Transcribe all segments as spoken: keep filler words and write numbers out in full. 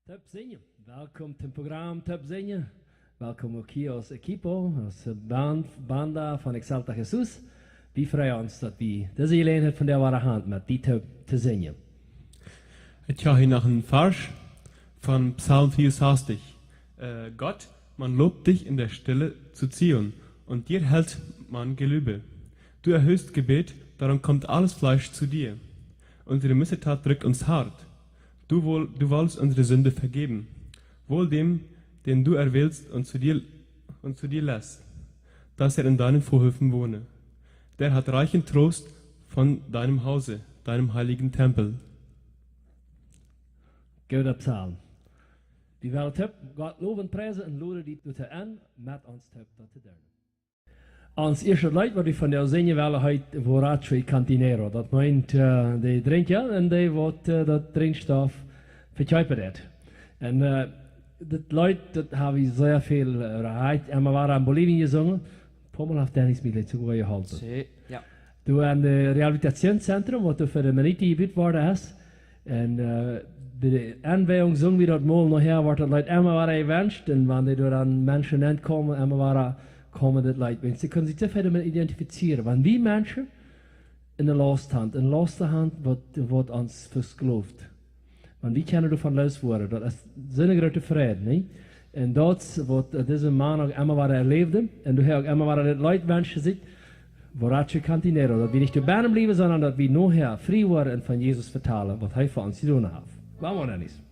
Toop sinjen. Welkom toom Program Toop sinjen. Welkom uk hia aus equipo, aus Band, Banda von Exalta Jesús. Wie freien ons, daut wie dise Jeläajenheit vondoag haben, met die toop to sinjen. Ekj hab hia noch een Varsch von Psalm vea un sastich. Äh, Gott, man lobt dich in der Stille zu Zion, und dir hält man Gelübde. Du erhörst Gebet, darum kommt alles Fleisch zu dir. Unsere Missetat drückt uns hart. Du wohl, du wollst unsere Sünde vergeben. Wohl dem, den du erwählst und zu dir, und zu dir lässt, dass er in deinen Vorhöfen wohne. Der hat reichen Trost von deinem Hause, deinem heiligen Tempel. Gooda Psalm. Wie wellen toop Gott lowen, priesen un loden die doatoo en, met ons toop daut to doonen. Ons ieeschtet Leet, waut wie vondoag sinjen wellen, heet Borracho y Cantinero. Daut meent, äh, de Drinkja un dee, waut, äh, daut Drinkjstoff vekjeepen deit. Un, äh, dit Leet, daut hab wie sea väl, äh, rajcht emma wada en Bolivien jesungen. Poamol haft Dennis mie daut soogoa jeholpen. Sí, ja. Doa en de Rehabilitationszentrum, waut doa fa de Mennoniten jebut worden es. Un, äh, bie de Enweiung sungen wie daut mol, nohäa wort daut Leet emma wada jewenscht. Un wan dee doa dan Menschen nenkomen, emma wada komen dit Leet. Wan see kjennen sikj soo väl doamet identifizieren. Wan wie Menschen en de Laust haben, en Laust haben, waut, waut ons vesklooft. Wan wie kjennen doavon loos woaren, daut es soone groote Freid, nä? Un daut es waut, äh, dise Maun uk emma wada erläwd, un doa uk emma wada daut Leet wenschen sitt, Borracho y Cantinero, daut wie nich doa bennen bliewen, sonda daut wie nohäa frie woaren un von Jesus vetalen, waut hee fa ons jedonen haft. Vamos, Dennis.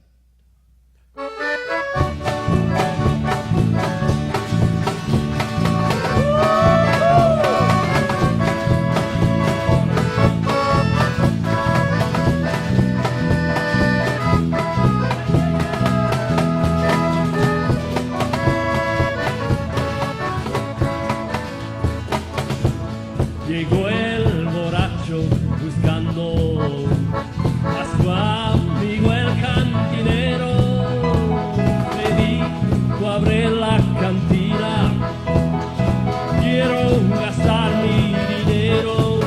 Llegó el borracho buscando a su amigo el cantinero. Le dijo: "Abre la cantina, quiero gastar mi dinero.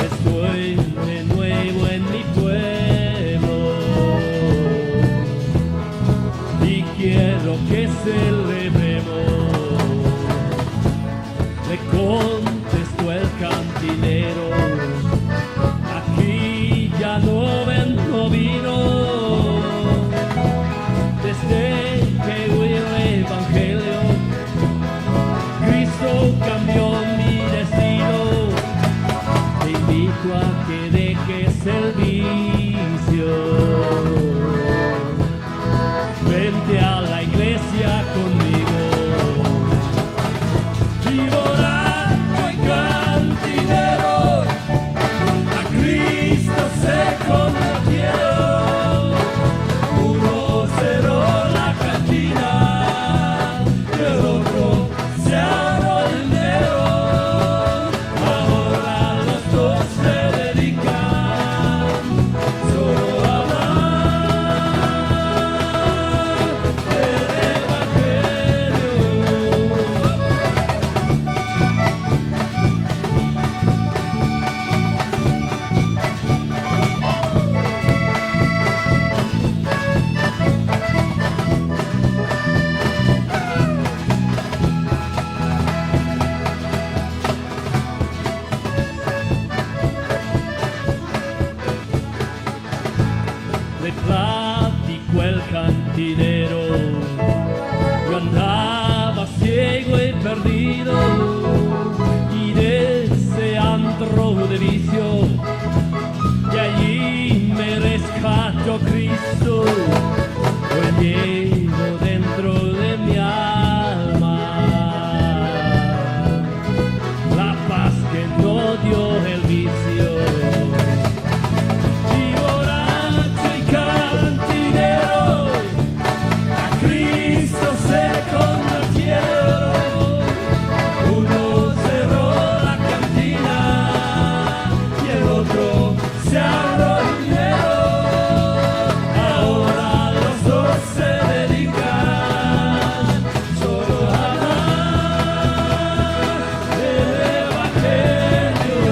Estoy de nuevo en mi pueblo y quiero que celebremos". Le contestó el cantinero: "Aquí ya no vendo vino. Desde que oí el evangelio, Cristo cambió mi destino. Te invito a que dejes el vicio. Vente a la iglesia conmigo". Y borracho y cantinero a Cristo se convirtió. Uno cerró la cantina y el otro se arró el dinero. Ahora los dos se dedican solo a hablar del evangelio. Le platicó el cantinero: "Yo andaba ciego y perdido, y de ese antro de vicio, de allí me rescató Cristo, hoy llevo dentro de mi alma la paz que no dio el vicio". Y borracho y cantinero a Cristo se convirtieron. Uno cerró la cantina y el otro se arró el dinero. Ahora los dos se dedican solo a hablar del evangelio.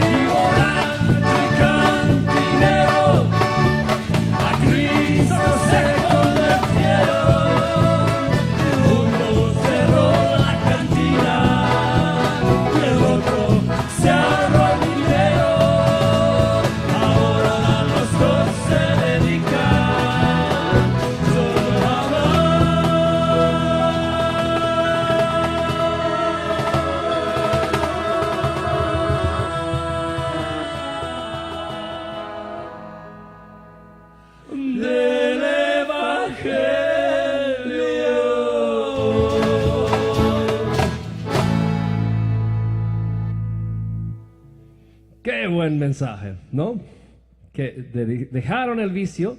Y borracho y cantinero a Cristo Del Evangelio. Qué buen mensaje, ¿no? Que de-, dejaron el vicio,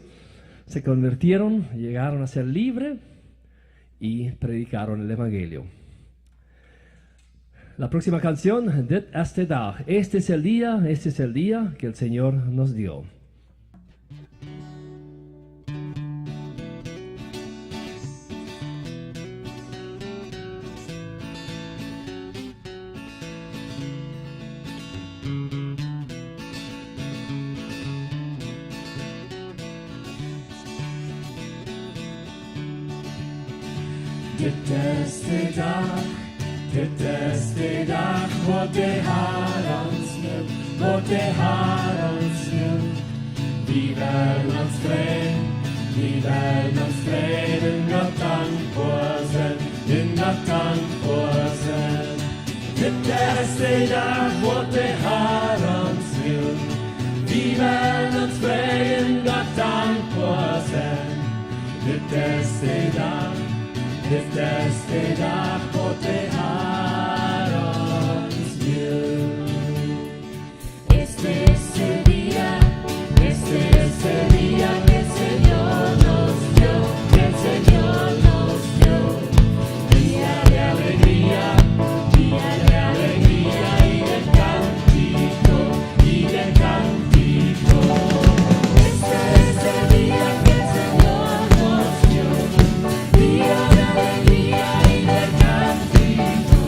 se convirtieron, llegaron a ser libre y predicaron el evangelio. La próxima canción, Dit es de Dach. Este es el día, este es el día que el Señor nos dio. Dit es de Dach, dit es de Dach, waut de Herr ons jeft, waut de Herr ons jeft. Wie wellen ons freien, wie wellen ons freien un Gott dankboa sennen, un Gott dankboa sennen. Dit es de Dach, waut de Herr ons jeft. Wie wellen ons freien un Gott dankboa sennen. Dit es de Dach, dit es de Dach, waut de Herr ons jeft. Este es el día, este es el día que el Señor nos dio, que el Señor nos dio. Día de alegría, día de alegría y de cántico, y de cántico. Este es el día que el Señor nos dio, día de alegría y de cántico.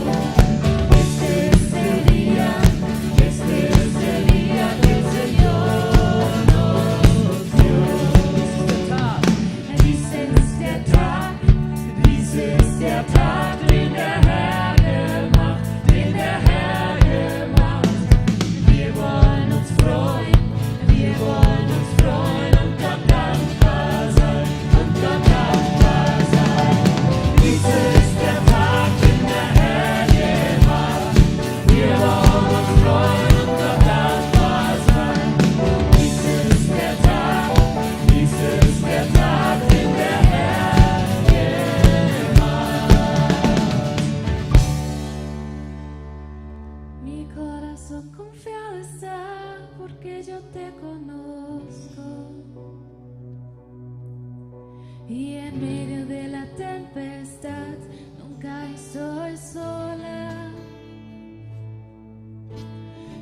Este es el día, este es el día que el Señor nos dio. Dies ist der Tag, dies ist der Tag, den der Herr gemacht, den der Herr gemacht. Wir wollen uns freuen, wir wollen uns freuen und Gott dankbar sein, und Gott dankbar sein. Dies ist der Tag, den der Herr gemacht. Wir wollen uns freuen und Gott dankbar sein. Dies ist der Tag, dies ist der Tag, den der Herr gemacht. Mi corazón confiado está, porque yo te conozco. Y en medio de la tempestad nunca estoy sola.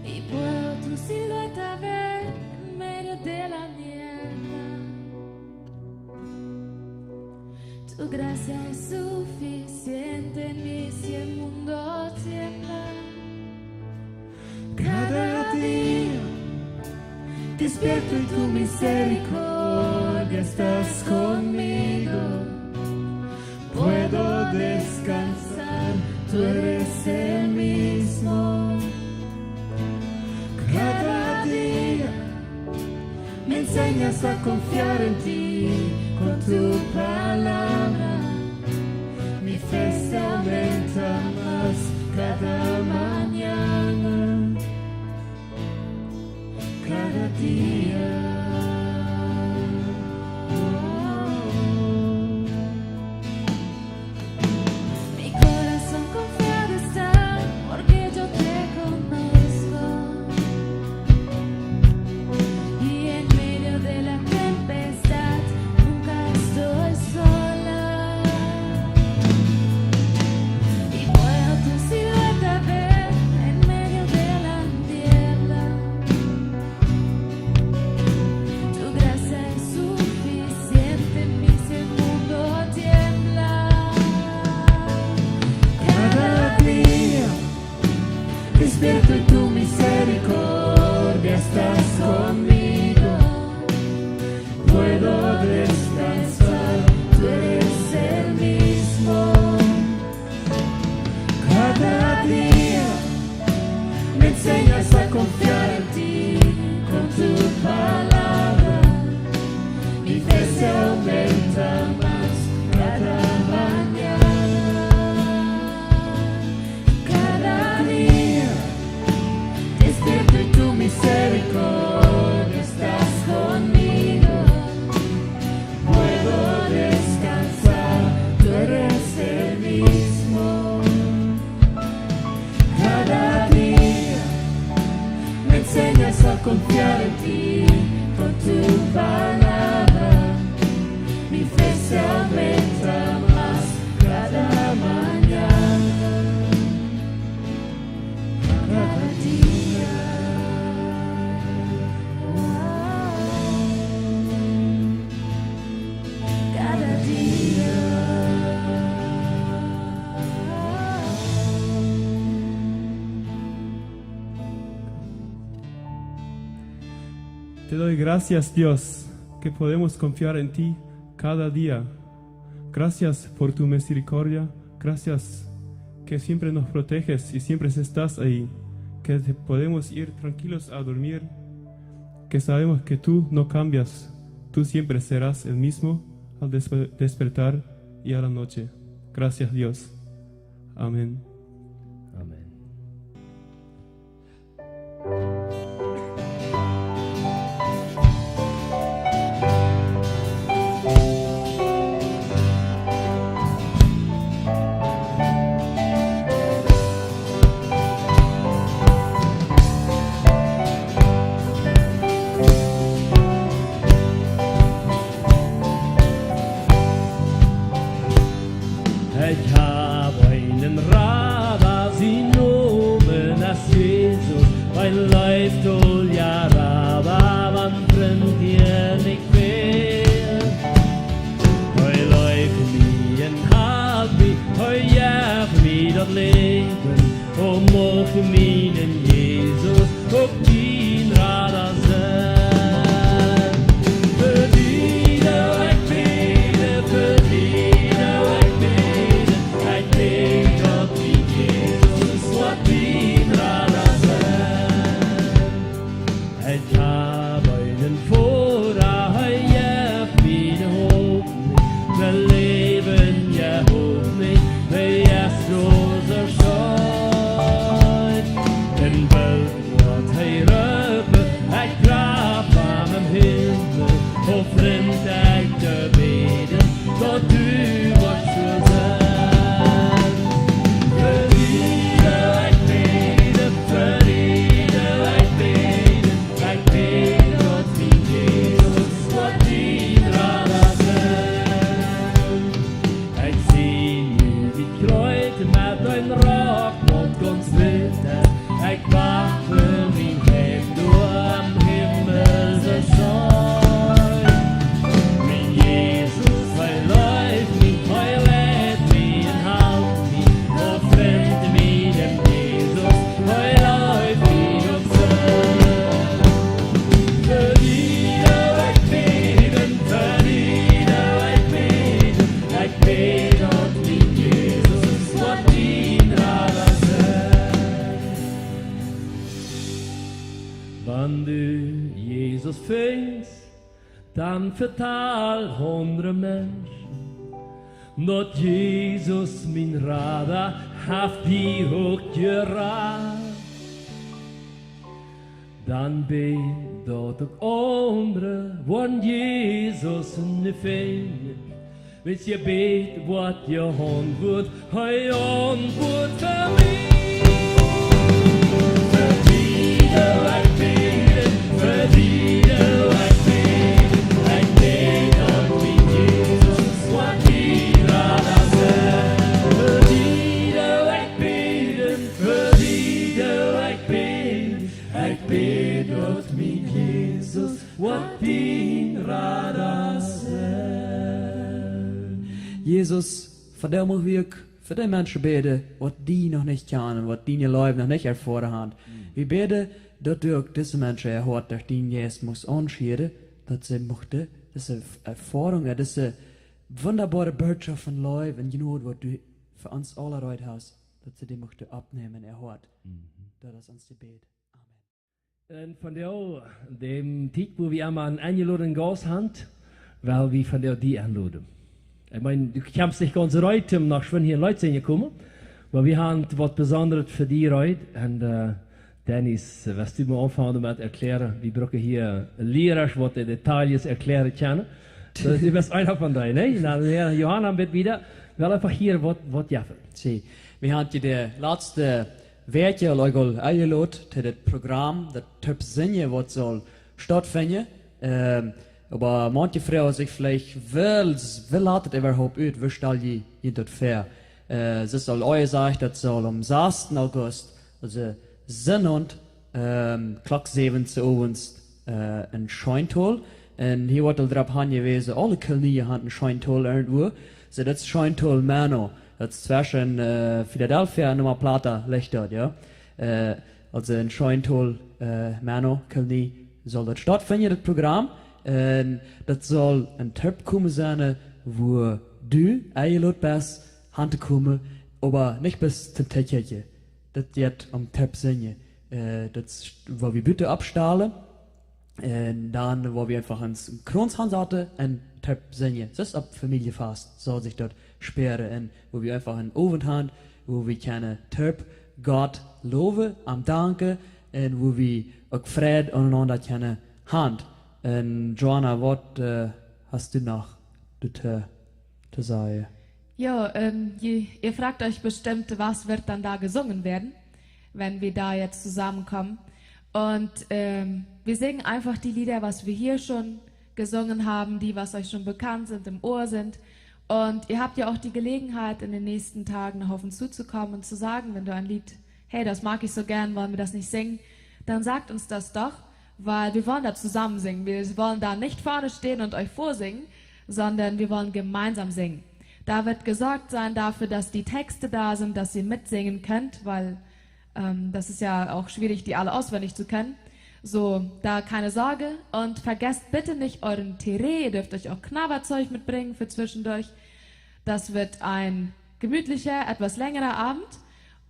Y puedo tu silueta ver en medio de la niebla. Tu gracia es suficiente en mí si el mundo tiembla. Cada día despierto y tu misericordia estás conmigo. Puedo descansar, tú eres el mismo. Cada día me enseñas a confiar en ti con tu palabra. Mi fe se aumenta más cada mañana, cada día. Mi corazón confiado está, porque yo te conozco. Y en medio de la tempestad nunca estoy sola. Gracias, Dios, que podemos confiar en ti cada día. Gracias por tu misericordia. Gracias que siempre nos proteges y siempre estás ahí. Que te- podemos ir tranquilos a dormir. Que sabemos que tú no cambias. Tú siempre serás el mismo al despe- despertar y a la noche. Gracias, Dios. Amén. Amén. Ekj hab eenen Rada, sien Nomen es Jesus, een leeftolja Rada, een Frint, dän ekj well. Hee leeft mie un halpt mie, hee jeft mie daut Läwen, o mucht mien Jesus uk dien Rada sennen. Fa die doo ekj bäden, fa die doo ekj bäden, ekj bäd daut mien Jesus woat dien Rada sennen. Ekj hab eenen Voda, hee jeft mie de Hopninj, daut Läwen jeft Hopninj, hee es soo, soo scheen. Un boolt woat hee roopen, ekj rap aun dän Himmel, o Frint, ekj bäd, daut du woascht doa sennen. Fa die doo ekj bäden, fa die doo ekj bäden, ekj bäd daut mien Jesus woat dien Rada sennen. Ekj sie nu dee Kjreet met een Rock, waut gaunz witt es. Ekj wacht fa mien Heim doa aum Himmel, soo scheen. Mien Jesus, hee leeft mie, hee leit mie un halpt mie, o Frint, mien Jesus, hee leeft mie uk soo. Fa die doo ekj bäden, fa die doo ekj bäden, ekj bäd daut mien Jesus woat dien Rada sennen. Wan du Jesus finjst, dan vetal aundre Menschen, daut Jesus, mien Rada, haft die uk jerat. Dan bäd daut uk aundre woaren Jesus nu finjen. Wiels jebät woat jeauntwuat, hee auntwuat fa mie. Fa die doo ekj bäden, fa die doo ekj bäden, ekj bäd daut mien Jesus woat dien Rada sennen. Fa die doo ekj bäden, fa die doo ekj bäden, ekj bäd daut mien Jesus woat dien Rada sennen. Jesus, vondoag mucht wie uk fa dee Menschen bäden, waut die noch nich kjanen, waut dien Läwen noch nich erfoaren haben. Wie bäden, daut du uk dise Menschen äa Hoat derch dienen Jeist muchst aunschieren, daut see muchten dise Erfoarunk, jo, dise wundaboare Botschaft von Leew un Jnod, waut du fa ons aula reed hast, daut see dee muchten oppnämen äa Hoat. Daut es ons Jebäd. Amen. Un vondoag, dee Tiet, wua wie emma eenen enjelodenen Gaust haben, well wie vondoag die enloden. Ekj meen, du kjemst nich gaunz reed, om noch schwind hia en Leet to komen, oba wie haben waut Besondret fa die reed. Un, äh, Dennis, äh, west du mol aunfangen met erkjlären? Wie brucken hia Liera, waut de Details erkjlären kjennen. Soo, du best eena von dee, nä? Dan, jo, Johanna, bitte wieda. Well eefach hia waut, waut jeffen. Soo, wie haben hia de latste Wäakj aul enjelot to dit Program, daut Trip Sinjen, waut saul stautfinjen. Ähm, oba maunche froagen sikj veleicht, woo, woo lat et äwahaupt ut, woo stal jie junt daut väa? Äh, see aul jesajcht, daut saul aum sassten August, aulsoo Sindach, ähm, Klock säwen 's Owents, äh, en Scheenthal. Un hia woat aul doaropp hanjewäsen, aule Kolonie haft en Scheenthal irjentwua. Soo, daut es Scheenthal Menno. Daut es tweschen, äh, Philadelphia un Omaha Plata, licht doa, jo. Äh, aulsoo en Scheenthal, äh, Menno, Kolonie, Saul daut stautfinjen, daut Program. Un daut saul een Terp komen sennen, wua du enjelot best han to komen, oba nich bloos toom Tee kjikjen. Daut jeit om Terp sinjen. Äh, daut es, wua wie buten oppstalen. Un dan woa wie eefach een Krauns hansaten un Terp sinjen. Daut es opp Famieljefaust, saul sikj daut spieren. Un wua wie eefach een Owent han, wua wie kjennen Terp Gott lowen, am danken un wua wie uk Fräd unjarenaunda kjennen han. Un Joanna, waut, äh, hast du noch doatoo to sajen? Ja, ähm, je, ihr fragt euch bestimmt, was wird dann da gesungen werden, wenn wir da jetzt zusammenkommen. Und, ähm, wir singen einfach die Lieder, was wir hier schon gesungen haben, die, was euch schon bekannt sind, im Ohr sind. Und ihr habt ja auch die Gelegenheit, in den nächsten Tagen noch auf uns zuzukommen und zu sagen, wenn du ein Lied, hey, das mag ich so gern, wollen wir das nicht singen, dann sagt uns das doch, weil wir wollen da zusammen singen. Wir wollen da nicht vorne stehen und euch vorsingen, sondern wir wollen gemeinsam singen. Da wird gesorgt sein dafür, dass die Texte da sind, dass ihr mitsingen könnt, weil, ähm, das ist ja auch schwierig, die alle auswendig zu können. So, da keine Sorge. Und vergesst bitte nicht euren Tereré. Ihr dürft euch auch Knabberzeug mitbringen für zwischendurch. Das wird ein gemütlicher, etwas längerer Abend.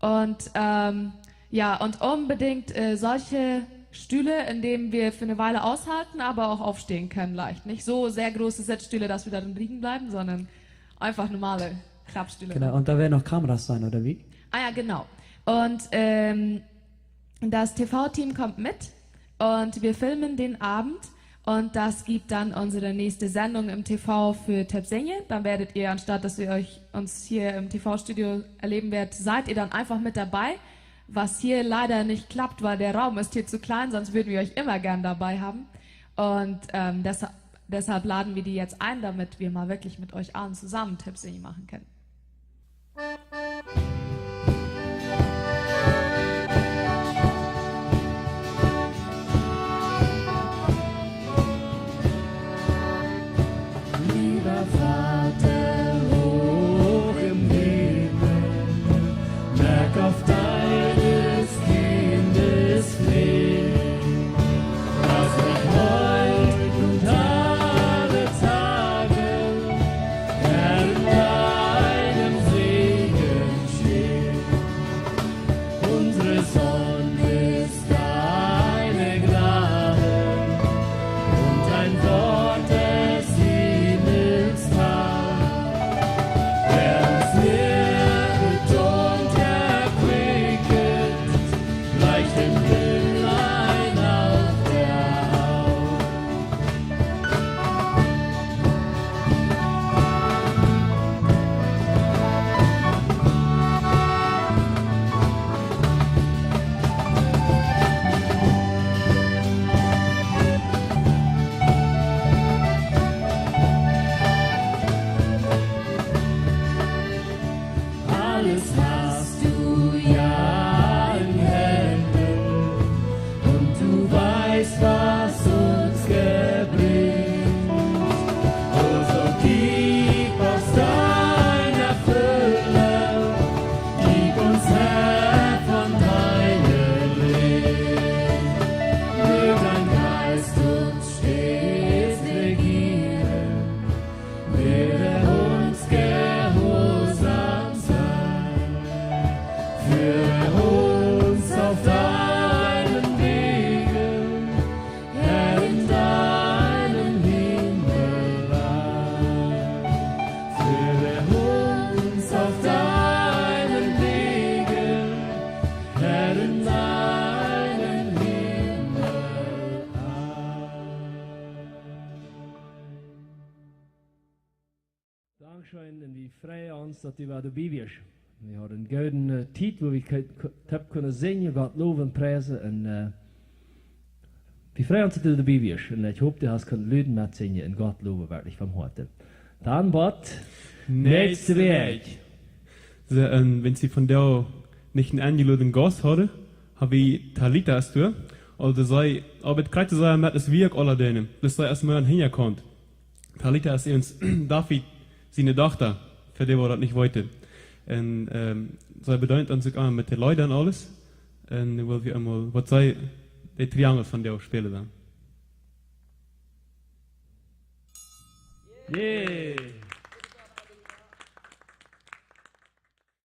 Und, ähm, ja, und unbedingt, äh, solche Stühle, in denen wir für eine Weile aushalten, aber auch aufstehen können leicht. Nicht so sehr große Sitzstühle, dass wir da drin liegen bleiben, sondern einfach normale Klappstühle. Genau, und da werden noch Kameras sein, oder wie? Ah ja, genau. Und, ähm, das T V-Team kommt mit und wir filmen den Abend. Und das gibt dann unsere nächste Sendung im T V für Terp sinjen. Dann werdet ihr, anstatt dass ihr euch, uns hier im T V-Studio erleben werdet, seid ihr dann einfach mit dabei. Was hier leider nicht klappt, weil der Raum ist hier zu klein, sonst würden wir euch immer gern dabei haben. Und, ähm, desha-, deshalb laden wir die jetzt ein, damit wir mal wirklich mit euch allen zusammen Terp sinjen machen können. Lieber Vater, hoch im Himmel, merk auf deines Kindes Flehen, dass ich heut und alle Tage Herr, in deinem Segen steht. Unsere Sonne ist deine Gnade und ein Wort des Himmels Tat. Wer uns lehrt und erquicket, gleicht dem Himmel ein auf der Haut. Alles hast du ja in Händen und du weißt, was uns gelingt. Also gib aus deiner Fülle, gib uns, Herr, von deinem Licht. Möge dein Geist uns stets regieren, möge er uns gehorsam sein. Führe uns auf deinen Wegen, Herr, in deinem Himmel an. Führe uns auf deinen Wegen, Herr, in deinem Himmel an. Dankscheen, un wie freien ons, daut du wada doabie best. Wie hauden eene goode, äh, Tiet, wua wie ko-, ko-, haben kunnen sinjen, Gott lowen un priesen. Un, äh, wie freien ons, daut du doabie best. Un ekj hop, du hast kunnen Lied metsinjen un Gott lowen werkjlich von Hoaten. Dan bat näakjste Wäakj. Soo, un wan see vondoag nich eenen enjelodenen Gaust hauden, hab wie Talita es doa. Aulsoo see, oba et kjrieet see met, aus wie uk aule deeden. Daut see es mau aun de Hinjakaunt. Talita es eent David siene Dochta, fa dee, waut daut nich weeten. Un, ähm, see bedeent ons uk emma met de Leeda un aules. Un nu well wie emol, waut see, de Triangel vondoag spälen dan. Yay.